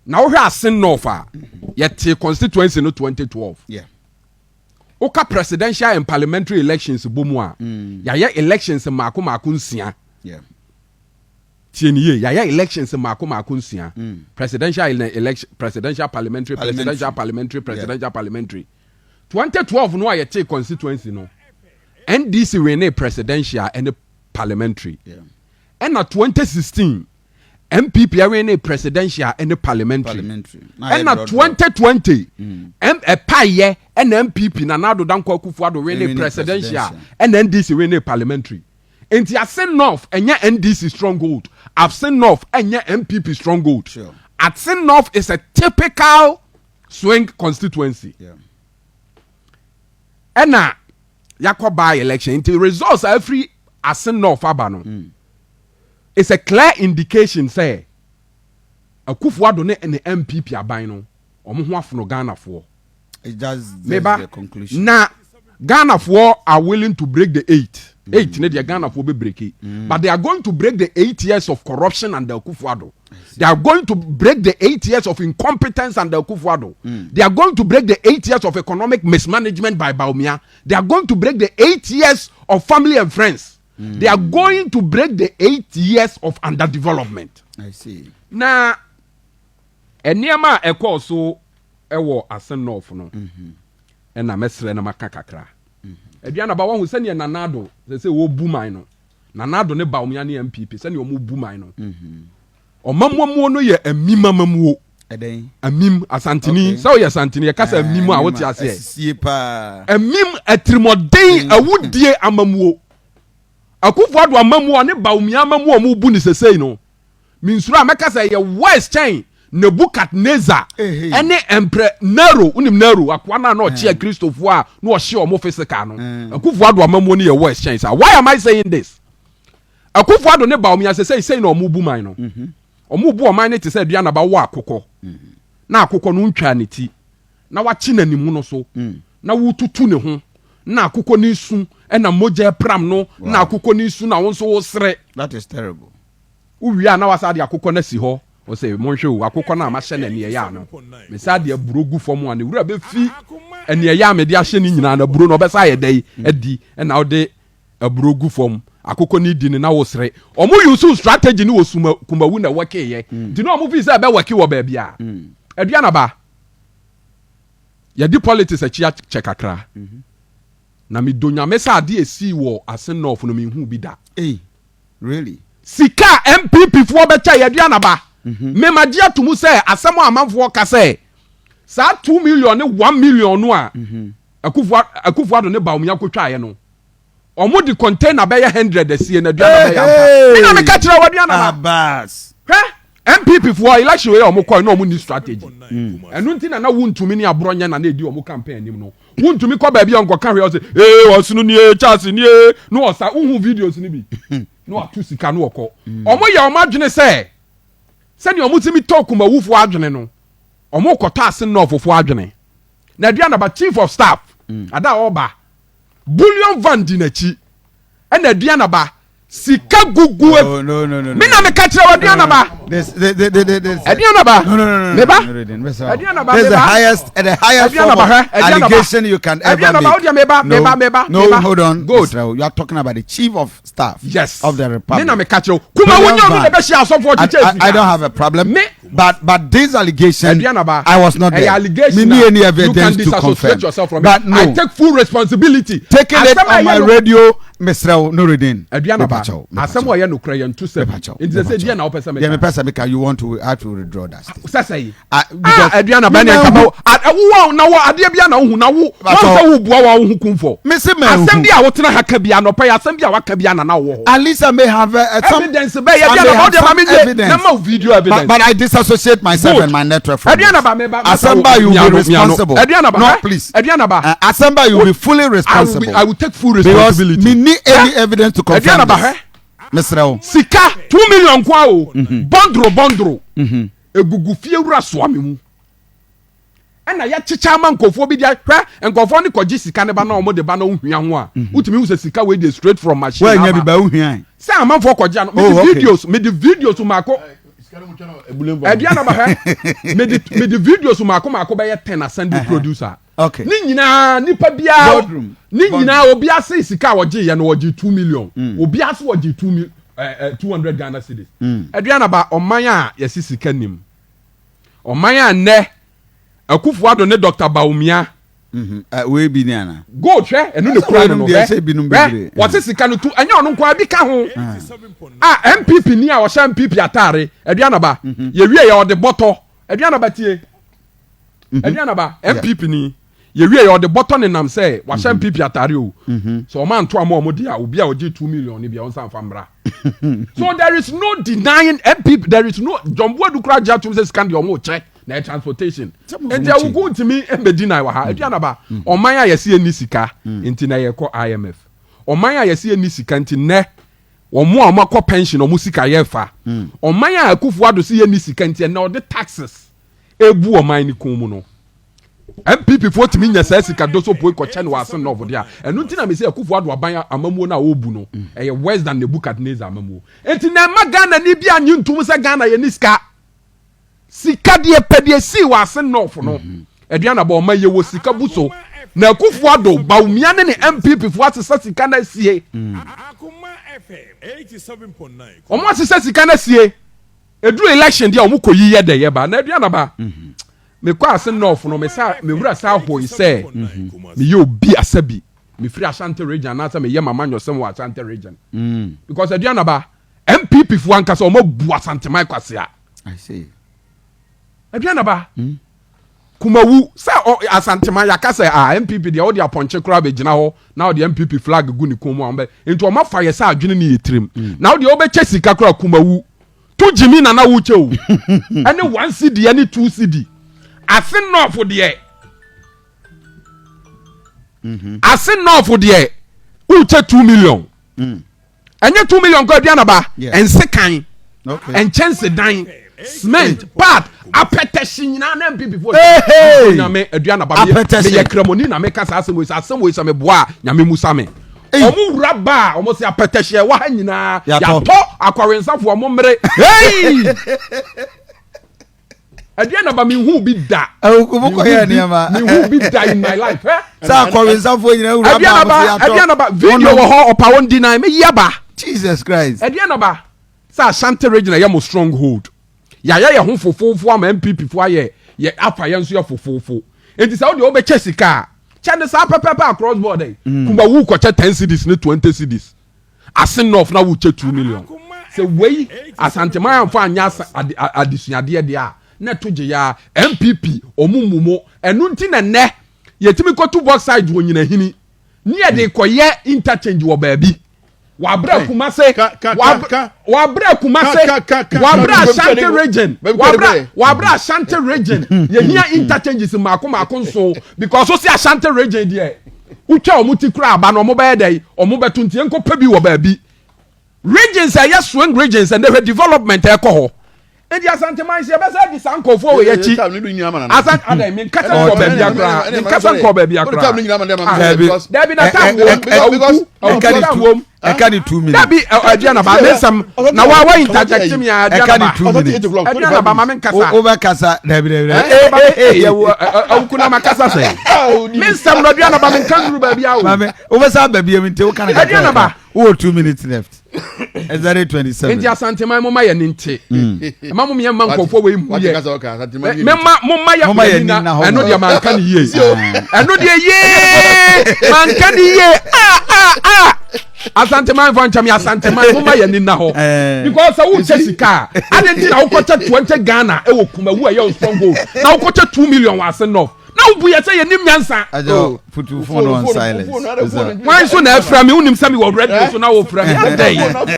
Na wohwɛ Assin North a, yɛte constituency no 2012. Woka presidential and parliamentary elections bɔ mu a, yɛayɛ elections mmaako mmaako 6. Tie ni yie, yɛayɛ elections mmaako mmaako 6. Presidential election, presidential, parliamentary, Parliamentary. Presidential, parliamentary, presidential, parliamentary. 2012 no a yɛte constituency no, NDC win presidential ɛne parliamentary. Ɛna 2016 NPP awin presidential ɛne parliamentary. Parliamentary. Na yɛ Ɛna draw, draw. 2020 M ɛpaayɛ ɛna NPP na Nana Addo Dankwa Akufo Addo win Win presidential, presidential. ɛna NDC win parliamentary. Nti Assin North ɛnyɛ NDC stronghold, Assin North ɛnyɛ NPP stronghold. Assin North is a typical swing constituency. Ɛna yakɔ by election, nti results a afiri Assin North aba no, it's a clear indication sɛ Akufo Addo ne NPP aban no, ɔmo ho afono Ghanafoɔ. It just that's Meba the conclusion. Na Ghanafoɔ are willing to break the eight eight ne deɛ, Ghanafoɔ bɛ break it, but they are going to break the 8 years of corruption under Akufo Addo. They are going to break the 8 years of incompetence under Akufo Addo. They are going to break the 8 years of economic mismanagement by Bawumia. They are going to break the 8 years of family and friends. They are going to break the 8 years of underdevelopment. I see. Na nneɛma a ɛkɔɔ so ɛwɔ Assin North no, ɛna mɛsrɛ na maka kakra. Aduana ba, wɔn sɛnea Nana Addo sɛ wɔbu man no, Nana Addo ne Bawumia ne NPP, sɛnea wɔn bu man no, ɔmamuamuo no yɛ amim amamuo. Ɛdɛn? Amim, Asantini. Sɛ ɔyɛ Asantini, yɛka sɛ amim a, wote aseɛ? Asisie paa. Amim, atirimɔden, awudie amamuo. Akufo Addo amamuo ne Bawumia amamuo a ɔmo bu ne sesei no, minsuro a mɛka sɛ yɛ worse kyɛn Nebukadnezar Ehe. ɛne Emperor Nero. Wonim Nero, akoa no a na ɔkye Akristofoɔ a na ɔhye ɔmo physical no. Akufo Addo amamuo no yɛ worse kyɛn saa. Why am I saying this? Akufo Addo ne Bawumia sesei, sei na ɔmo bu man no. Ɔmo bu ɔman no te sɛ aduanaba wɔ akokɔ na akokɔ no ntwa ne ti na wakye n'anim no so na wotutu ne ho na akokɔ no su, ɛna mogya pram no na akokɔ no su na wo nso wosere. That is terrible. Wowie a, na wasa de akokɔ no asi hɔ, ɔsɛ monhwɛ o, akokɔ no a mahyɛ no aniɛyɛ a no, mesa de aburo gu fam a, ne wura bɛfi aniɛyɛ a mede ahyɛ no nyinaa na aburo no ɔbɛsa ayɛ dɛ adi. Ɛna wode aburo gu fam, akokɔ no di no na wosere. Ɔmo use strategy ne wɔ suma Kumawu na ɛwɔkeeɛ, nti na ɔmo fi sɛ ɛbɛwɔke wɔ baabi a. Aduanaba, yɛde politics akyi akyɛ kakra na medo Nyame sɛ adeɛ esii wɔ Assin North no, menhu bi da. Hey, really? Sika a NPP foɔ bɛkyɛ yɛ, Aduanaba, mmemmagye ato mu sɛ asɛm a amanfoɔ ka sɛ saa 2 million ne 1 million no a Akufo Addo ne Bawumia kotwaeɛ no, ɔmo de container bɛyɛ 100 asie na Aduanaba yɛ ampa. Ɛna meka kyerɛ wɔ, Aduanaba, Abbas. Hwɛ, NPP foɔ, election wei a ɔmo kɔɛ na ɔmo ni strategy. Ɛno nti na Wontumi ne aborɔ nyɛ na edi ɔmo campaign anim no. Wontumi kɔ baabi a nkɔka hwɛ, ɔsɛ ee, ɔsono nie, Charles nie, na ɔsa wohu videos ni bi na wato sika no wɔkɔ. Ɔmo yɛ ɔmo adwene sɛ sɛnea ɔmo tumi tɔ Kumawufoɔ adwene no, ɔmo kɔtɔ Assin Northfoɔ adwene. Na Aduanaba, chief of staff ada a ɔba, bullion van di n'akyi, ɛna Aduanaba, sika gugu. Oh, no, no, no, no. Me na meka kyerɛ wɔ, Aduanaba. This. Aduanaba. No, no, no, no. Meba. No, no, no, no, no. Aduanaba, This is the meba. highest, the highest form Aduanaba, of hɛ, Aduanaba. allegation you can ever Aduanaba, make. wo deɛ meba, No, meba, meba, no, meba. hold on. Good. Mr. You are talking about the chief of staff. Yes. Of the republic. Me na meka kyerɛ wo, kuma wo nyɛ ɔno na bɛhyia asɔfoɔ kyekyɛ sika. I don't have a problem. But this allegation, Aduanaba, I was not ɛyɛ there. allegation Me need a any you can evidence to disassociate confirm. yourself from But it. no, I take full responsibility. Taking it Asɛm a on my ɛyɛ no- radio, Mr. Nurudin. Aduanaba, asɛm a ɔyɛ nokorɛ yɛ nto sɛ nti sɛ deɛ na wopɛ sɛ Yeah, me meka person because you want to have to withdraw that statement. sɛ sɛ yi. Because Ah, Aduanaba, ne nkaba wo na wo adeɛ bia na wohu na wo wɔn sɛ wo bua wa wo ho kumfɔ. Me se me Asɛm hu. bi a wotena ha ka bi anɔpɛ yi, asɛm bi a waka bi ana na wɔ hɔ. At least I may have some Evidence bɛyɛ I may Aduanaba, have wo deɛ ma some me nye evidence. na ma wo video evidence. But I disassociate myself Good. and my network from this. Aduanaba, meba. Asemba, you will be Miano, miano. responsible. Aduanaba, No, eh? please. Aduanaba. Asemba, you will be fully I will be, responsible. I will take full Because responsibility. me need any evidence to confirm Aduanaba, this. hɛ. Mr. O. Sika 2 million kwa o, bɔndoro bɔndoro egugu fie wura soa mi mu, ɛna yɛkyekyɛ ama nkɔfoɔ bi deɛ. Hwɛ, nkɔfoɔ ne kɔgye sika ne ba na ɔmo de ba na ohua ho a, wotumi hu sɛ sika wei de straight from machine Well, aba. nya bi ba wohua. Sɛ amanfoɔ kɔgye ano, mede Oh, okay. videos, mede videos maako. Aduanaba hɛ, mede mede videos mako mako bɛyɛ 10 asɛnde producer. Okay. Ne nyinaa nipa biara Boardroom. ne nyinaa obi ase sika a wɔgye yɛ no, wɔgye 2 million. Obi ase wɔgye 2 mil 200 Ghana cedis. Aduanaba, ɔman a yɛsi sika nim. Ɔman a nnɛ Akufo Addo ne Dr. Bawumia Wei bi ni ana? Gold, hwɛ, ɛno ne kura no weinom no deɛ hwɛ sɛ ebinom hwɛ bebree. Wɔte sika no tu, ɛnyɛ ɔno nko ara bi ka ho a NPP ni a ɔhyɛ NPP ataare. Aduanaba, yɛwie yɛ ɔde bɔtɔ. Aduanaba, tie, Aduanaba, NPP ni yɛwie yɛ ɔde bɔtɔ nenam sɛ wahyɛ NPP ataare o, sɛ ɔma nto ama ɔmo de a, obi a ɔgye 2 million ni bi a ɔnsa nfa mmra. So there is no denying NPP, there is no John Boadu kura gye atum sɛ sika deɛ ɔmo kyɛ na ɛ transportation. Sɛ mo nti nso mo awuku ntumi mbɛdi na wɔ ha. Aduanaba, ɔman a yɛsi yɛ ni sika nti na yɛkɔ IMF. Ɔman a yɛsi yɛ ni sika nti nnɛ wɔn a wɔn akɔ pension, wɔn sika yɛ fa. Ɔman a Akufo Addo si yɛ ni sika nti ɛnɛ ɔde taxes ebu ɔman ne kɔn mu no, NPP foɔ tumi nya saa sika doso poe kɔkyɛ no wɔ Assin North deɛ a, ɛno nti na mɛ sɛ Akufo Addo aban amamuo no a ɔrebu no ɛyɛ worse than Nebuchadnezzar amamuo. Nti na ɛma Ghana ni bi anyi ntum sɛ Ghana yɛ ni sika. Sika deɛ pɛ deɛ sii wɔ Assin North no, Aduanaba, ɔma yɛ wɔ sika bu so na Akufo Addo, Bawumia ne ne NPP foɔ asesa sika no asie. Ɔmo asesa sika no asie. Eduru election deɛ, ɔmo kɔ yi yɛ dɛ yɛ ba. Na Aduanaba, mekɔ Assin North no, mesa mewura sa ahoi sɛ meyɛ obi asabi mefiri Ashanti Region anaasɛ meyɛ mama nyɔsɛm wɔ Ashanti Region, because Aduanaba, NPP foɔ ankasa ɔmo abu Asanteman kwasea. I see. Aduanaba, Kumawu sɛ Asanteman yaka sɛ a NPP deɛ, wode apɔnkye koraa bɛgyina hɔ na wode NPP flag gu ne kɔn mu a, wɔbɛ nti ɔma fa yɛ sɛ adwene ne yɛ tirim na wode wobɛkyɛ sika koraa. Kumawu to gyimi nana wokyɛ o, ɛne 1 cedi ɛne 2 cedi. Assin North deɛ, Assin North deɛ, wokyɛ 2 million, ɛnyɛ 2 million kɔ. Aduanaba, ɛnsekan, nkyɛnsedan, cement pad, apɛtɛhye nyinaa na NPP fo. Nyame, Aduanaba, meyɛ kramoni na meka saa asɛm wei sɛ asɛm wei sɛ meboa a, Nyame musa me. Ɔmo wura ba a, ɔmo sɛ apɛtɛhye ɛwɔ ha nyinaa yàtɔ akɔwensafoɔ ɔmo mmere. Hey, Aduanaba, mi hu bi da. Awuku yɛ nneɛma. Mi hu bi da in my life. Sɛ akɔwensafoɔ nyinaa wura ba a, mo sɛ yàtɔ. Aduanaba, video wɔ hɔ, ɔpa wɔn di nan mi yi aba. Jesus Christ. Aduanaba, sɛ Ashanti Region ɛyɛ mo stronghold, yàyɛ yɛ ho fofofo ama NPP fo ayɛ yɛ afa yɛn nso yɛ fofofo. Nti sɛ wode wobɛkyɛ sika a, kyɛ ne saa pɛpɛpɛ across board yi. Kumawu kɔkyɛ 10 cedis ne 20 cedis, Assin North na wokyɛ 2 million. Sɛ wei Asanteman amfa anyɛ adesuadeɛ deɛ a, na ɛto gye ya NPP ɔmo mu mo. Ɛno nti na nnɛ yɛtumi kɔtu bauxite wɔ Nyinahini ne yɛde kɔyɛ interchange wɔ baabi wabrɛ Kumase, wabrɛ Kumase, wabrɛ Ashanti Region, wabrɛ Ashanti Region. Yɛhia interchanges mmaako mmaako nso because o si Ashanti Region deɛ, wotwa wɔn ti kura aba na wɔn bɛyɛ dɛ wɔn bɛto. Nti yɛn nkɔ pɛ bi wɔ baabi regions a ɛyɛ swing regions, ɛnɛ hwɛ development ɛkɔ hɔ. Nti Asanteman si ɛbɛsɛ di saa nkɔfoɔ wɔ yɛkyi Asante adan mi nkasa nkɔ baabi akora, mi nkasa nkɔ baabi akora. Dabi, na time wom, awuku, awuku, time wom. Ɛka ni 2 minutes. Dabi, Aduanaba, mi nsɛm na wa interject mi a. Ɛka ni Aduanaba, 2 minutes. Aduanaba, ma mi nkasa. O bɛ kasa, dabi dabi. Awuku, na ma kasa sɛ mi nsɛm na Aduanaba, mi nka nuru baabi awo. Maame, o bɛ sa baabi emi nti o kana kakra. Aduanaba. O wɔ 2 minutes left. Exactly 27. Nti Asanteman, mo ma yɛ ne nte ɛma mo yɛ mma nkɔfoɔ wei mu yɛ mɛma mo ma yɛ yɛ na ɛno deɛ manka ne yie, ɛno deɛ yie manka ne yie. Ah ah ah, Asanteman fa nkyɛn mi, Asanteman, mo ma yɛ ni na hɔ because sɛ wokyɛ sika a, adi nti na wokɔkyɛ 20 Ghana ɛwɔ Kumawu a ɛyɛ stronghold na wokɔkyɛ 2 million wɔ Assin North na wobu yɛ sɛ yɛnim nyansa? Ajo, put your phone on silence. Wan so na ɛfrɛ mi? Wonim sɛ mi wɔ radio so na wofrɛ mi adɛn?